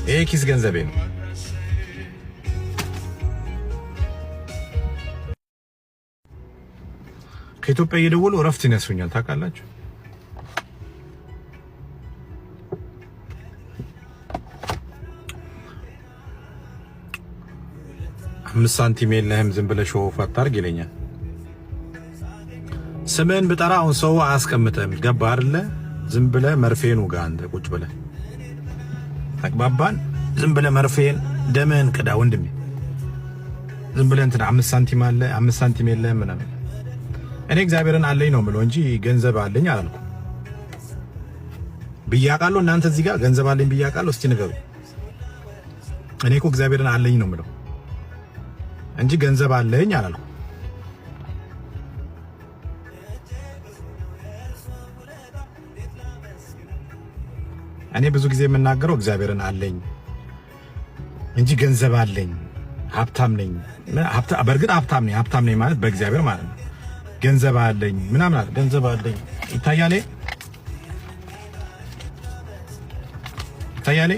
ይሄ ኪስ ገንዘቤ ነው። ከኢትዮጵያ እየደወሉ እረፍት ይነሱኛል። ታውቃላችሁ። 5 ሳንቲም የለህም፣ ዝም ብለህ show off አታርግ ይለኛል። ስምህን ብጠራ አሁን ሰው አያስቀምጥም። ገባ አይደለ? ዝም ብለህ መርፌን ውጋ አንተ ቁጭ ብለህ። ተግባባን። ዝም ብለህ መርፌን ደምህን ቅዳ ወንድሜ። ዝም ብለህ እንትን 5 ሳንቲም አለ፣ 5 ሳንቲም የለህም ምናምን። እኔ እግዚአብሔርን አለኝ ነው የምለው እንጂ ገንዘብ አለኝ አላልኩም። ብዬ አውቃለሁ። እናንተ እዚህ ጋር ገንዘብ አለኝ ብዬ አውቃለሁ? እስቲ ንገሩ። እኔ እኮ እግዚአብሔርን አለኝ ነው የምለው እንጂ ገንዘብ አለኝ አላልኩም። እኔ ብዙ ጊዜ የምናገረው እግዚአብሔርን አለኝ እንጂ ገንዘብ አለኝ፣ ሀብታም ነኝ። በእርግጥ ሀብታም ነኝ። ሀብታም ነኝ ማለት በእግዚአብሔር ማለት ነው። ገንዘብ አለኝ ምናምን አለ። ገንዘብ አለኝ ይታያል፣ ይታያል።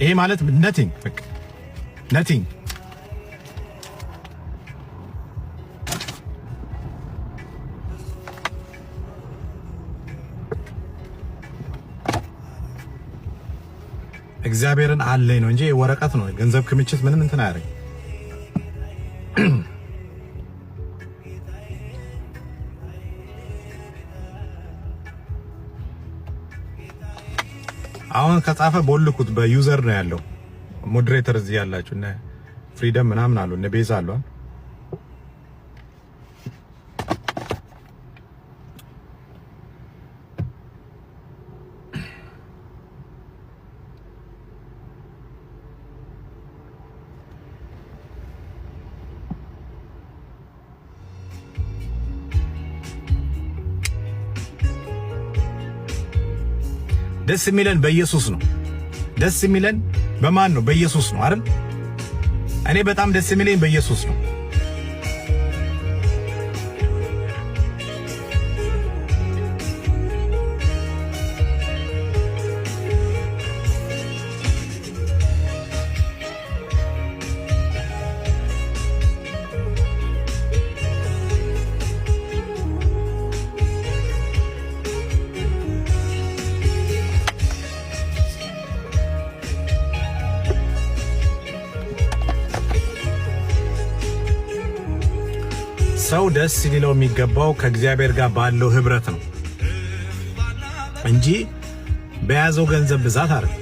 ይሄ ማለት nothing፣ በቃ nothing። እግዚአብሔርን አለኝ ነው እንጂ ወረቀት ነው። ገንዘብ ክምችት ምንም እንትን አያደርግም። አሁን ከጻፈ ቦልኩት። በ user ነው ያለው። Moderator እዚህ ያላችሁ እነ ፍሪደም ምናምን አሉ፣ እነ ቤዛ አሉ። ደስ የሚለን በኢየሱስ ነው። ደስ የሚለን በማን ነው? በኢየሱስ ነው አይደል? እኔ በጣም ደስ የሚለኝ በኢየሱስ ነው። ሰው ደስ ሊለው የሚገባው ከእግዚአብሔር ጋር ባለው ህብረት ነው እንጂ በያዘው ገንዘብ ብዛት አይደለም።